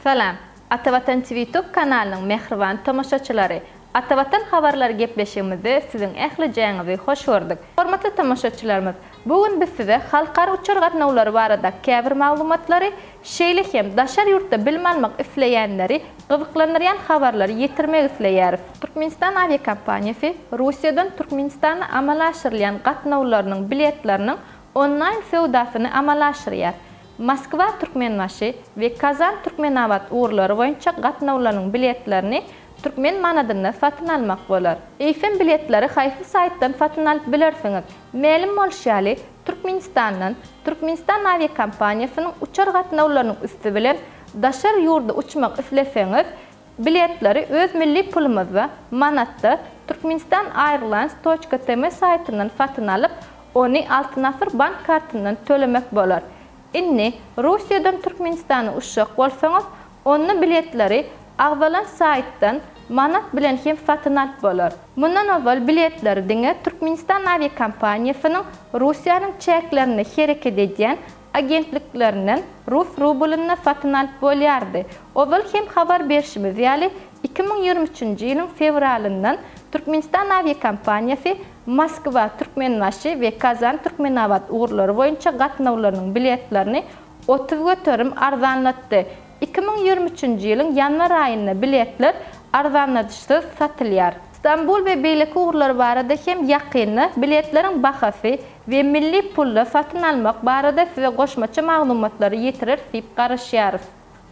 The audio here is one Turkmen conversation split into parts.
Salam, Atavatan TV Youtube kanalynyň mähriban tomaşaçylary! Atavatan habarlary gepleşigimizde siziň ählijäňizi hoş gördük. Hormatly tomaşaçylarymyz, bu gün biz size halkara uçar gatnawlary barada käbir maglumatlary, şeýle hem daşary ýurtda bilim almak isleýänleri gyzyklandyrýan habarlary ýetirmek isleýäris. Türkmenistan awiakompaniýasy Russiýadan Türkmenistana amala aşyrylýan gatnawlarynyň biletleriniň onlaýn söwdasyny amala aşyrýar. Moskwa, Türkmenbaşy we Kazan, Türkmenabat ugurlary boýunça gatnawlarynyň biletlerini türkmen manadynda satyn almak bolar. Eýsem biletleri haýsy saýtdan satyn alyp bilersiňiz? Mälim bolşy ýaly, Türkmenistandan Türkmenistan awiakompaniýasynyň uçar gatnawlarynyň üsti bilen daşary ýurda uçmak isleseňiz, biletleri öz milli pulumyzda, manatda, Turkmenistan Airlines toçka tm saýtyndan satyn alyp, ony Altyn Asyr bank kartyndan tölemek bolar. Indi, Russiýadan Türkmenistana uçjak bolsaňyz, onda biletleri agzalan saýtdan manat bilen hem satyn alyp bolar. Mundan ozal biletleri diňe Türkmenistan awiakompaniýasynyň Russiýanyň çäklerinde hereket edýän agentliklerinden rus rublynda satyn alyp bolýardy. Ozal hem habar berşimiz ýaly, 2023-nji ýylyň fewralyndan Türkmenistan awiakompaniýasy Moskwa, Türkmenbaşy we Kazan, Türkmenabat ugurlary boýunça gatnawlarynyň biletlerini 30% arzanlatdy. 2023-nji ýylyň ýanwar aýynda biletler arzanladyşsyz satylýar. Stambul we beýleki ugurlar barada hem ýakynda biletleriň bahasy we milli pulda satyn almak barada size goşmaça maglumatlary ýetireris diýip garaşýarys.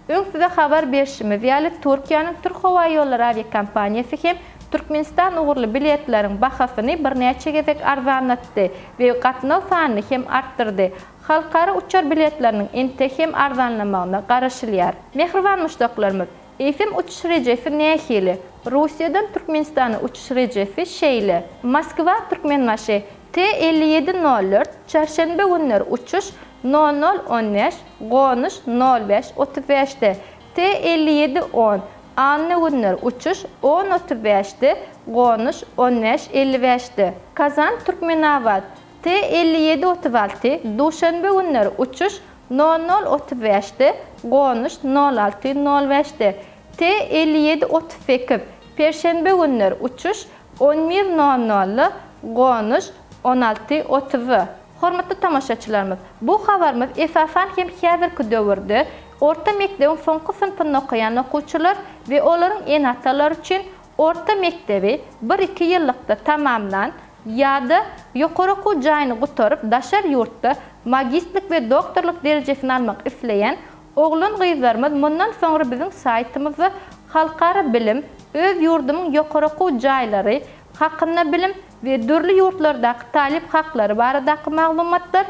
Öň size habar berşimiz ýaly, Türkiýäniň Türkhowaýollary awiakompaniýasy hem Türkmenistan ugurly biletleriň bahasyny birnäçe gezek arzanlatdy we gatnaw sanyny hem artdyrdy. Halkara uçar biletleriniň entek hem arzanlamagyna garaşylýar. Mähriban muşdaklarymyz, eýsem uçuş rejesi nähili? Russiýadan Türkmenistana uçuş rejesi şeýle. Moskwa, Türkmenbaşy, T 57 nol dört, çarşenbe günleri uçuş nol nol on bäş, gonuş nol bäş otuz bäşde, T 57 on, anna günleri uçuş on otuz bäşde, gonuş on bäş elli bäşde. Kazan, Türkmenabat, T 57 36, duşenbe günleri uçuş nol nol otuz bäşde, gonuş nol alty nol bäşde, T 57 38, perşenbe günleri uçuş on bir nol nolda, gonuş on alty otuzda. Hormatly tomaşaçylarymyz, bu habarymyz esasan hem häzirki döwürde orta mekdebiň soňky synpynda okaýan okuwçylar we olaryň ene-atalary üçin orta mekdebi bir-iki ýyllykda tamamlan ýa-da ýokary okuw jaýyny gutaryp daşary ýurtda magistrlik we doktorlyk derejesini almak isleýän oglan-gyzlarymyz mundan soňra biziň saýtymyzda halkara bilim, öz ýurdumyň ýokary okuw jaýlary hakynda bilim we dürli ýurtlardaky talyp haklary baradaky maglumatlar,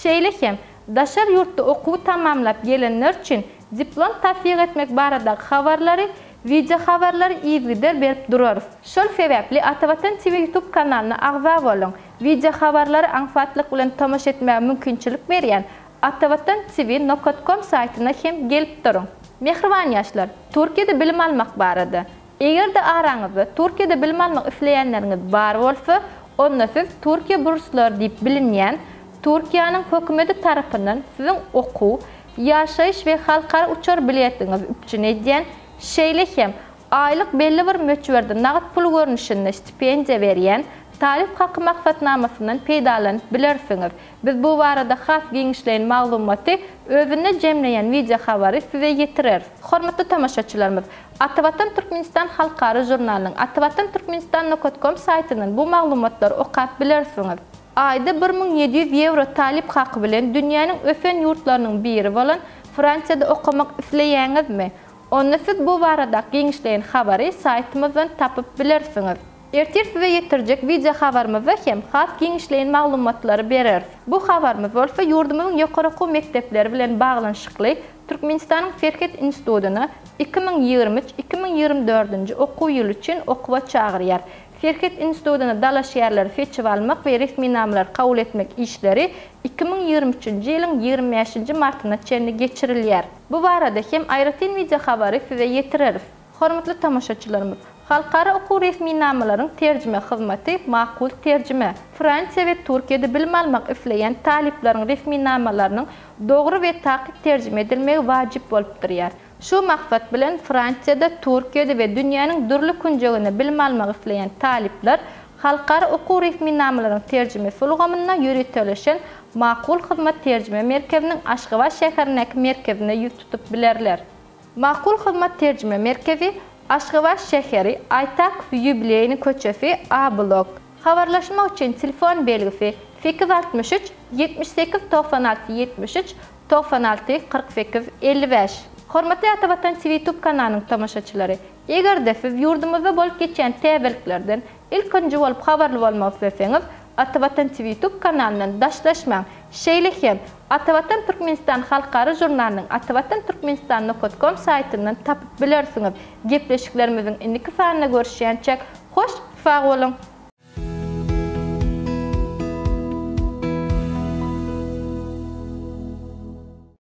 şeýle hem daşary ýurtda okuwy tamamlap gelenler üçin diplom tassyk etmek baradaky habarlary, wideohabarlary yzygider berip durarys. Şol sebäpli Atavatan TV YouTube kanalyna agza boluň! Wideohabarlary aňsatlyk bilen tomaşa etmäge mümkinçilik berýän Atavatan TV nokat kom saýtyna hem gelip duruň! Mähriban ýaşlar, Türkiýede bilim almak barada Eger-de araňyzda Türkiýede bilim almak isleýänleriňiz bar bolsa, onda siz Türkiýe burslary diýip bilinýän Türkiýäniň hökümeti tarapyndan siziň okuw, ýaşaýyş we halkara uçar biletiňizi üpjün edýän, şeýle hem aýlyk belli bir möçberde nagt pul görnüşinde stipendiýa berýän Talyp haky maksatnamasyndan peýdalanyp bilersiňiz. Biz bu barada has giňişleýin maglumaty özünde jemleýän wideohabary size ýetireris. Hormatly tomaşaçylarymyz, Atavatan Türkmenistan halkara žurnalynyň Atavatan Türkmenistan nokat kom saýtyndan bu maglumatlary okap bilersiňiz. Aýda 1700 ýewro talyp haky bilen dünýäniň ösen ýurtlarynyň biri bolan Fransiýada okamak isleýäňizmi? Onda siz bu baradaky giňişleýin habary saýtymyzdan tapyp bilersiňiz. Ertir size ýetirjek wideo habarymyzda hem has giňişleýin maglumatlary bereris. Bu habarymyz bolsa ýurdumyzyň ýokary okuw mekdepleri bilen baglanyşykly Türkmenistanyň Serhet institutyna 2023, 2024-nji okuw ýyly üçin okuwa çagyrýar. Serhet institutyna dalaşgärleri seçip almak we resminamalary kabul etmek işleri 2023-nji ýylyň 25-nji martyna çenli geçirilýär. Bu barada hem aýratyn wideo habary size ýetireris. Hormatly tomaşaçylarymyz, halkara okuw resminamalaryň terjime hyzmaty Makul Terjime, Fransiýa we Türkiýede bilim almak isleýän talyplaryň resminamalarynyň dogry we takyk terjime edilmegi wajyp bolup durýar. Şu maksat bilen Fransiýada, Türkiýede we dünýäniň dürli künjeginde bilim almak isleýän talyplar halkara okuw resminamalaryň terjimesi ulgamynda ýöriteleşen Makul Hyzmat terjime merkeziniň Aşgabat şäherindäki merkezine ýüz tutup bilerler. Makul Hyzmat terjime merkezi, Aşgabat şäheri, Aýtakow Ýubileýnyý köçesi, A blok. Habarlaşmak üçin telefon belgisi, 863 78 96 73 96 48 55. Hormatly Atavatan TV YouTube kanalynyň tomaşaçylary! Eger-de siz ýurdumyzda bolup geçýän täzeliklerden ilkinji bolup habarly bolmak isleseňiz, Atavatan TV YouTube kanalyndan daşlaşmaň! Şeýle hem, Atavatan Türkmenistan halkara žurnalynyň Atavatan Türkmenistan nokat kom saýtyndan tapyp bilersiňiz. Gepleşiklerimiziň indiki sanynda görüşýänçäk, hoş sag boluň!